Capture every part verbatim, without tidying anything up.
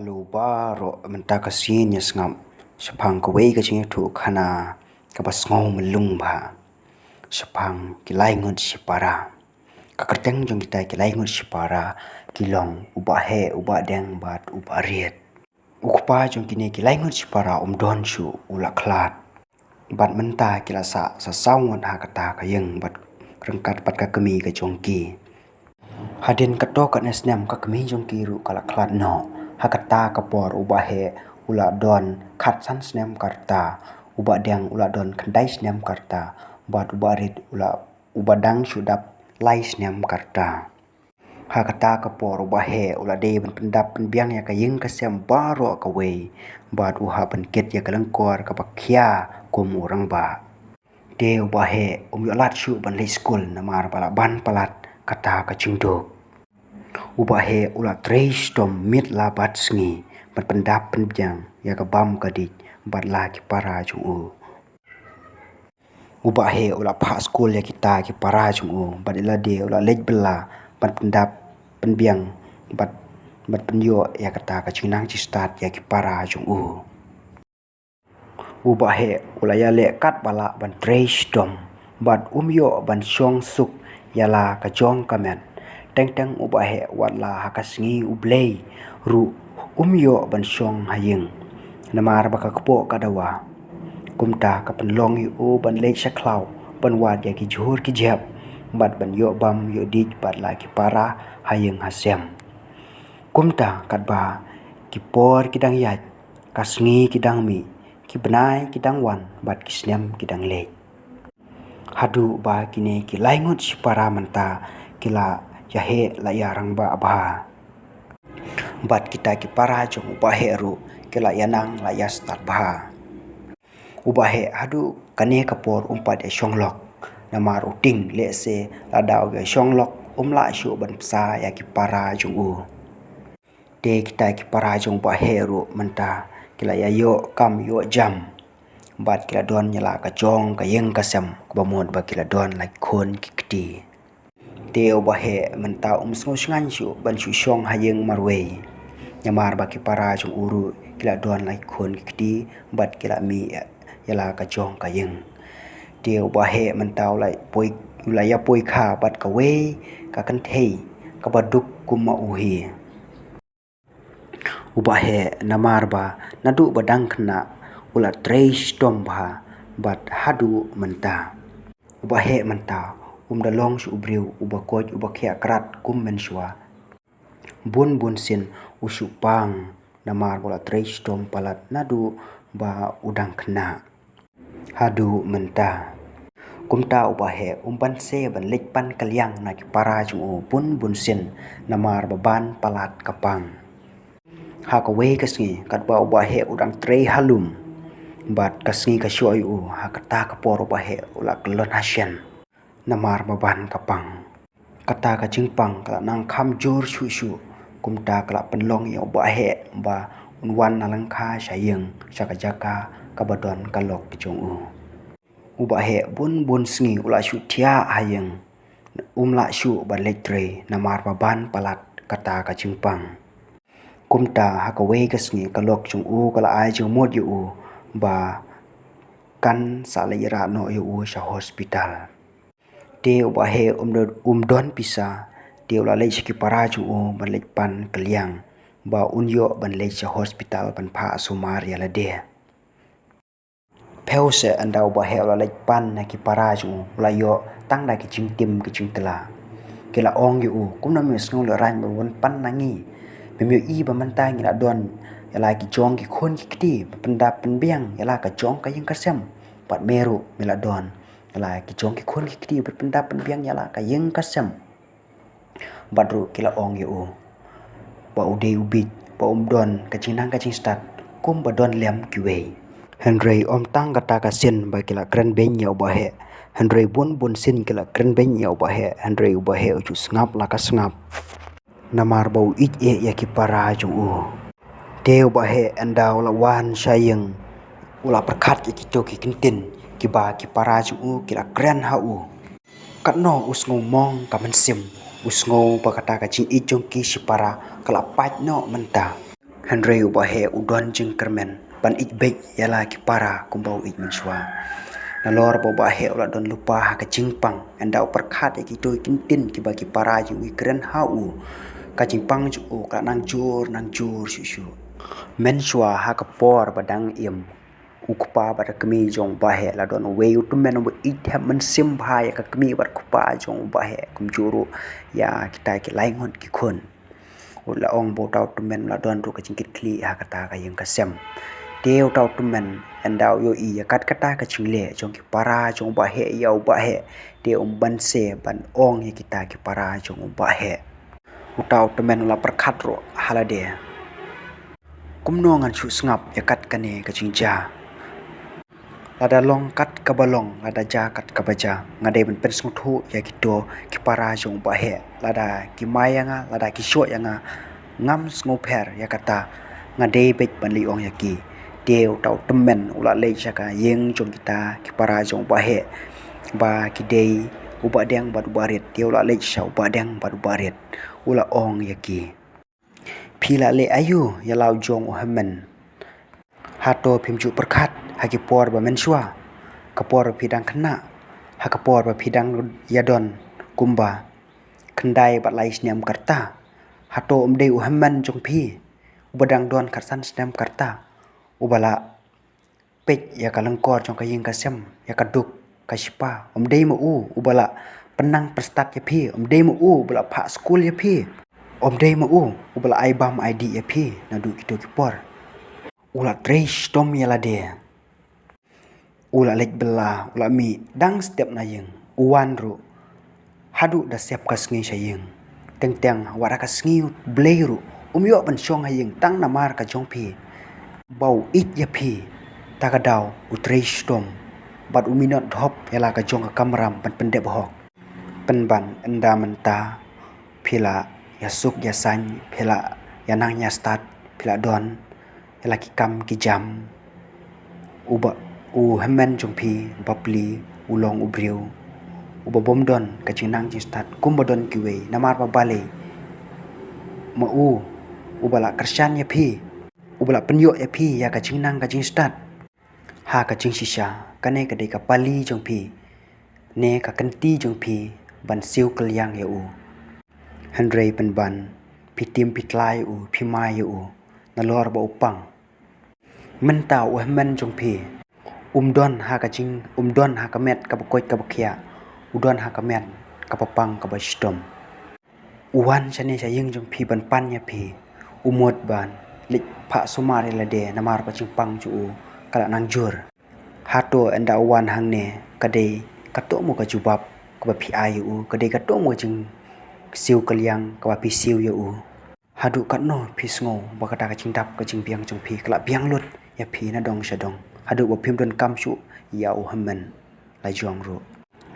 Lo baroh mynta ka sien ïa sngap shaphang kawei ka jingïathuh khana kaba sngew mlung bha shaphang ki lai ngut shipara. Ka kyrteng jong kita ki lai ngut shipara ki long u Bah Heh, u Bah Deng bad u Bah Riat. U kpa jong kine ki lai ngut shipara um don shuh, u la khlad. Bad mynta ki la sah sa saw ngut ha kata ka ïing bad ryngkat bad ka kmie ka jong ki. Hadien katto katne snem ka kmie jong ki ruh ka la khlad noh. Ha kata ka por u Bah Heh u la don khatsan snem ka rta, u Bah Deng u la don khyndai snem ka rta, bad u Bah Riat u la, u ba dang shu dap lai snem ka rta. Ha kata ka por u Bah Heh u la dei ban pyndap pynbiang ïa ka ïing ka sem baroh kawei bad u hap ban kit ïa ka lyngkor kaba khia kum u rangbah. Te u Bah Heh um ïoh lad shuh ban leit skul namar ba la ban palat kata ka jingduk. U Bah Heh u la trei shitom miet la bad sngi ban pyndap pynbiang ïa ka bam ka dih bad la ki para jong u. U Bah Heh u la phah skul ïa kita ki para jong u bad ïa lade u la leit bylla ban pyndap pynbiang bad, bad pynïoh ïa kata ka jingnang jingstad ïa ki para jong u. U Bah Heh u la ïaleh katba lah ban trei shitom bad um ïoh ban shong suk ïa la ka jong ka met. Teng teng u Bah Heh wat la ha ka sngi U Blei ruh um ïoh ban shong ha ïing namar ba ka kpoh ka dawa. Kumta ka pynlong ïa u ban leit sha khlaw ban wad ïa ki jhur ki jhep bad ban ïoh bam ïoh dih bad la ki para ha ïing ha sem. Kumta katba ki por ki dang ïaid, ka sngi ki dang mih, ki bnai ki dang wan bad ki snem ki dang leit. Haduh ba kine ki lai ngut shipara mynta ki la ïa heh la ïa rangbah bha. Bad kita ki para jong u Bah Heh ruh ki la ïa nang la ïa stad bha. U Bah Heh haduh kane ka por um pat ïa shong lok namar u tieng lehse lada u ïa shong lok um lah shuh ban bsa ïa ki para jong u. Te kita ki para jong u Bah Heh ruh mynta ki la ïa ïoh kam ïoh jam bad ki la don ïa la ka jong ka ïing ka sem kaba mut ba ki la don la ki khun ki kti. Te u Bah Heh mynta um sngew shngaiñ shuh ban shu shong ha ïing marwei namar ba ki para jong u ruh ki la don la ki khun ki kti bad ki la mih ïa la ka jong ka ïing. Te u Bah Heh mynta u la poi, u la ïa poi kha bad kawei ka kynthei kaba duk kum ma u hi. U Bah Heh namar ba naduh ba dang khynnah u la trei shitom bha bad haduh mynta. U Bah Heh mynta um da long shuh u briew uba koit uba khiah krat kum mynshuwa. Bun bun sien u shu pang namar ba u la trei shitom palat naduh ba u dang khynnah haduh mynta. Kumta u Bah Heh um banse ban leit pan kylliang na ki para jong u bun bun sien namar ba ban palat ka pang. Ha kawei ka sngi katba u Bah Heh u dang trei ha lum bad ka sngi ka shoh ïa u, ha kata ka por u Bah Heh u la kyllon ha shen namar ba ban ka pang. Kata ka jingpang ka la nang kham jur shuh shuh, kumta ka la pynlong ïa u Bah Heh ba un wan na lyngkha sha ïing sha ka jaka kaba don ka lok ka jong u. U Bah Heh bun bun sngi u la shu thiah ha ïing, um lah shuh ban leit trei namar ba ban palat kata ka jingpang. Kumta ha kawei ka sngi ka lok jong u ka la ai jingmut ïa u ba kan sa leit rah noh ïa u sha hospital. Te u Bah Heh um don, um don pisa, te u la leit sha ki para jong u ban leit pan kylliang ba un ïoh ban leit sha hospital ban phah sumar ïa lade. Phew seh ynda u Bah Heh u la leit pan na ki para jong u, u la ïoh tang da ki jingtim ki jingtla. Ki la ong ïa u, kumno me sngew lehrain ban wan pan na ngi? Mem ïohi ba mynta ngi la don ïa la ki jong ki khun ki kti ban pyndap pynbiang ïa la ka jong ka ïing ka sem. Bad me ruh me la don ïa la ki jong ki khun ki kti ban pyndap pynbiang ïa la ka ïing ka sem. Bad ruh ki la ong ïa u ba u dei u bieit ba um don ka jingnang ka jingstad kum ba don lem kiwei. Hynrei ym tang kata ka sien ba ki la kren beiñ ïa u Bah Heh, hynrei bun bun sien ki la kren beiñ ïa u Bah Heh, hynrei u Bah Heh u ju sngap la ka sngap namar ba u ïeit ïa ki para jong u. Te u Bah Heh ynda u la wan sha ïing u la pyrkhat ïa kito ki kyntien kiba ki para jong u ki la kren ha u. Katno u sngew mong ka mynsiem, u sngew ba kata ka jingïeit jong ki shipara ka la pait noh mynta. Hynrei u Bah Heh u don jingkyrmen ban ïeit beit ïa la ki para kumba u ïeit mynshuwa. Nalor ba u Bah Heh u la don lypa ha ka jingpang, ynda u pyrkhat ïa kito ki ktien kiba ki para jong u ki kren ha u, ka jingpang jong u ka la nang jur nang jur shuh shuh. Mynshuwa ha ka por ba dang im, u kpa bad ka kmie jong u Bah Heh la don uwei u tymmen uba ïeit hep mynsiem bha ïa ka kmie bad kpa jong u Bah Heh, kumjuh ruh ïa kita ki lai ngut ki khun. U la ong ba uta u tymmen u la don ruh ka jingkitkhlieh ha kata ka ïing ka sem. Te uta u tymmen ynda u ïohi ïa kat kata ka jingleh jong ki para jong u Bah Heh ïa u Bah Heh, te um banse ban ong ïa kita ki para jong u Bah Heh. Uta u tymmen u la pyrkhat ruh ha lade, kumno ngan shu sngap ïa kat kane ka jingjia. Lada long kat kaba long, lada jia kat kaba jia, nga dei ban pynsngewthuh ïa kito ki para jong u Bah Heh. Lada ki mai ïa nga, lada ki shoh ïa nga, ngam sngewpher ïa kata, nga dei beit ban leit ong ïa ki. Te uta u tymmen u la leit sha ka ïing jong kita ki para jong u Bah Heh, ba ki dei u Bah Deng bad u Bah Rit. Te u la leit sha u Bah Deng bad u Bah Rit, u la ong ïa ki, phi la leh aïu ïa la u jong u Hemmen? Hato phim ju pyrkhat ha ki por ba mynshuwa, ka por ba phi dang khynnah, ha ka por ba phi dang ïa don kumba khyndai bad lai snem ka rta? Hato um dei u Hemmen jong phi uba dang don khatsan snem ka rta, uba la peit ïa ka lyngkor jong ka ïing ka sem, ïa ka duk ka shipa? Um dei ma u uba la pynnang pyrstad ïa phi? Um dei ma u uba la phah skul ïa phi? Um dei ma u uba la ai bam ai dih ïa phi naduh kito ki por? U la trei shitom ïa lade. U la leit bylla, u la mih dang step na ïing. U wan ruh haduh da sep ka sngi sha ïing. Teng teng wat ha ka sngi U Blei ruh um ïoh ban shong ha ïing tang namar ka jong phi, ba u ïeit ïa phi. Ta ka daw u trei shitom bad u minot dhop ïa la ka jong ka kamram ban pyndep hok. Pynban ynda mynta phi la ïa suk ïa saiñ, phi la ïa nang ïa stad, phi la don ïa la ki kam ki jam. U Bah, u Hemmen jong phi bapli u long u briew uba bym don ka jingnang jingstad kumba don kiwei, namar ba balei? Ma u uba la kyrshan ïa phi, uba la pynïoh ïa phi ïa ka jingnang ka jingstad. Ha ka jingshisha, kane ka dei ka pali jong phi ne ka kynti jong phi ban siew kylliang ïa u. Hynrei pynban phi tim phi tla ïa u, phi mai ïa u nalor ba u pang. Mynta u Hemmen jong phi um don ha ka jing, um don ha ka met kaba koit kaba khiah, u don ha ka met kaba pang kaba shitom. U wan shane sha ïing jong phi ban pan ïa phi, u mut ban leit phah sumar ïa lade namar ba jingpang jong u ka la nang jur. Hato ynda u wan hangne ka dei kato mo ka jubab kaba phi ai ïa u, ka dei kato mo ka jingsiew kylliang kaba phi siew ïa u? Haduh katno phi sngew ba kata ka jingdap ka jingbiang jong phi ka la biang lut ïa phi na dong sha dong, haduh ba phim donkam shuh ïa u Hemmen la jong ruh?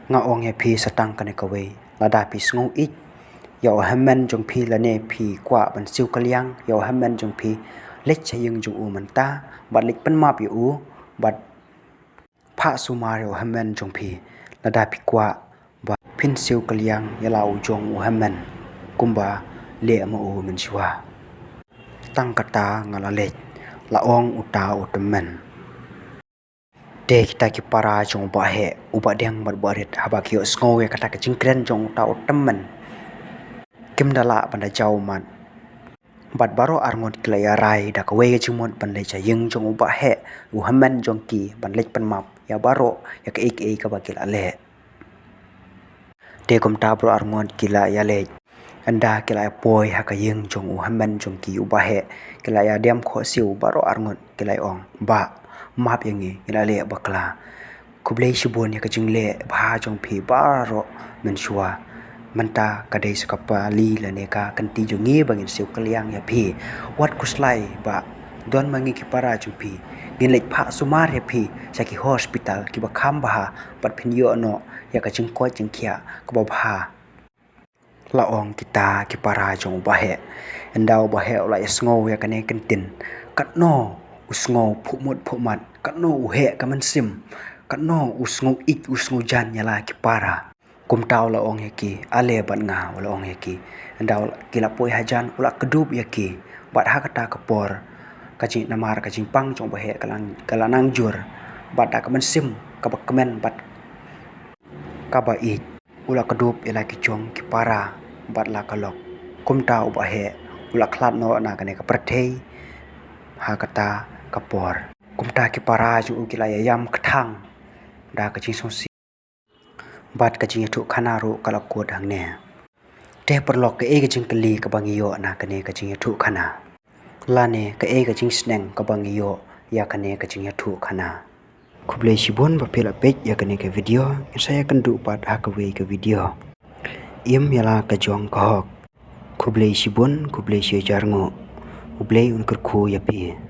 Nga ong ïa phi sa tang kane kawei, lada phi sngew ïeit ïa u Hemmen jong phi lane phi kwah ban siew kylliang ïa u Hemmen jong phi, leit sha ïing jong u mynta bad leit pynmap ïa u bad phah sumar ïa u Hemmen jong phi. Lada phi kwah ba phin siew kylliang ïa la u jong u Hemmen kumba leh ma u mynshuwa. Tang kata nga la leit, la ong uta u tymmen. Te kita ki para jong u Bah Heh, u Bah Deng bad u Bah Rit haba ki ïohsngew ïa kata ka jingkren jong uta u tymmen, kim da lah ban da jaw ummat. Bad baroh arngut ki la ïa rai da kawei ka jingmut ban leit sha ïing jong u Bah Heh, u Hemmen jong ki, ban leit pynmap ïa baroh ïa kaei kaei kaba ki la leh. Te kumta baroh arngut ki la ïa leit. Ynda ki la ïa poi ha ka ïing jong u Hemmen jong ki u Bah Heh, ki la ïa dem khohsiew baroh arngut, ki la ïa ong, Bah, map ïa ngi, ngi la leh bakla. Khublei shibun ïa ka jingleh bha jong phi baroh mynshuwa. Mynta ka dei sa ka pali lane ka kynti jong ngi ba ngin siew kylliang ïa phi. Wat khuslai Bah, don ma ngi ki para jong phi, ngin leit phah sumar ïa phi sha ki hospital kiba kham bha bad phin ïoh noh ïa ka jingkoit jingkhiah kaba bha. La ong kita ki para jong u Bah Heh. Ynda u Bah Heh u la ïa sngew ïa kane ka ktien, katno u sngew phuhmut phuhmat, katno u heh ka mynsiem, katno u sngew ïeit u sngew jan ïa la ki para. Kumta u la ong ïa ki, ale bad nga, u la ong ïa ki. Ynda u la, ki la poi hajan, u la kdup ïa ki. Bad ha kata ka por, ka jing namar ka jingpang jong u baheh ka la, ka la nang jur. Bad da ka mynsiem kaba kmen bad kaba ïeit, u la kdup ïa la ki jong ki para bad la ka lok. Kumta u baheh u la khlad noh na kane ka pyrthei ha kata ka por. Kumta ki para jong u ki la ïa ïam kthang da ka jingsngewsih. Bad ka jingïathuhkhana ruh ka la kut hangne. Te paralok, kaei ka jingkylli kaba ngi ïoh na kane ka jingïathuhkhana? Lane kaei ka jingsneng kaba ngi ïoh ïa kane ka jingïathuhkhana? Khublei shibun ba phi la peit ïa kane ka video, ngin sa ïakynduh pat ha kawei ka video. Im ïa la ka jong ka hok. Khublei shibun, khublei shihajar nguh. U Blei un kyrkhu ïa phi.